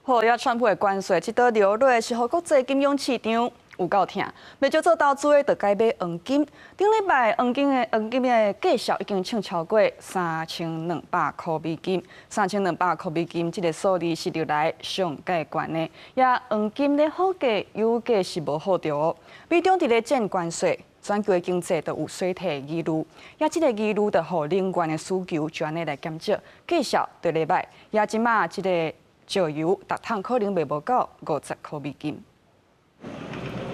好，也川普的關稅，這刀落落是予國際金融市場有夠疼，袂少做投資的就改買黃金。頂禮拜黃金的價數已經衝超過3200箍美金，3200箍美金這個數字是歷來上蓋懸的。也黃金咧好價，油價是無好著哦。美中佇咧戰關稅，全球的經濟都有衰退的疑慮，也這個疑慮就予能源的需求就按呢來減少，價數佇禮拜，也這馬這個石油逐桶可能賣無到50箍美金。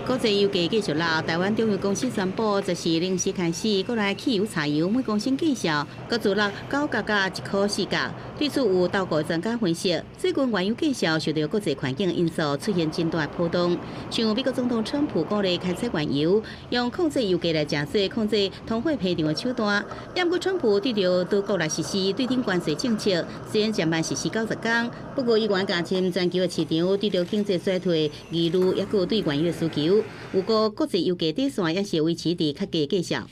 國際油價繼續落，台灣中油公司宣布，十四零時開始，國內汽油、柴油每公升價數閣自落9角佮1箍4角。對此有多個專家分析，最近原油價數受著國際環境因素出現真大波動，像美國總統川普鼓勵開採原油，用控制油價來成做控制通貨膨脹的手段。毋過川普對著多國來實施對等關稅政策，雖然暫慢實施90天，不過依然加深全球的市場對著經濟衰退疑慮，抑閣對原油的需求。有個國際油價底線也是維持佇較低價數。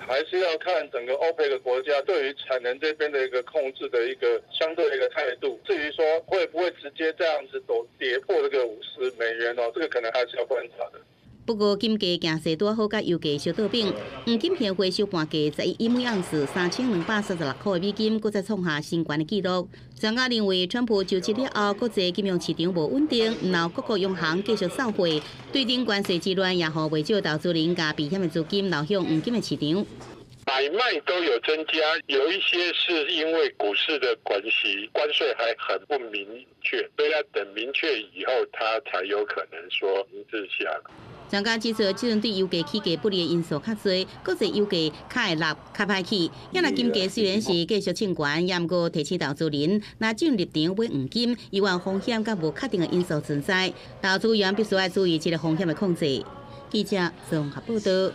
還是要看整個歐佩克國家對於產能這邊的一個控制的一個相對的一個態度。至於說會不會直接這樣子走跌破這個50美元哦，這個可能還是要觀察的。不過金價行勢拄好，佮油價相倒反，黃金現貨收盤價11每盎司3236箍的美金，閣再創下新懸的紀錄。專家認為，川普就職了後，國際金融市場無穩定，然後各國央行繼續掃貨，對等關稅之亂，也予袂少投資人共避險的資金流向黃金的市場。買賣都有增加，有一些是因為股市的關係，關稅還很不明確，所以要等明確以後，它才有可能說停滯下。專家指出，這陣對油價起價不利的因素較濟，國際油價較會落較歹去。也若金價雖然是繼續衝懸，也毋過提醒投資人，若進入場買黃金，猶原風險佮無確定的因素存在，投資員必須愛注意這个風險的控制。記者綜合報導。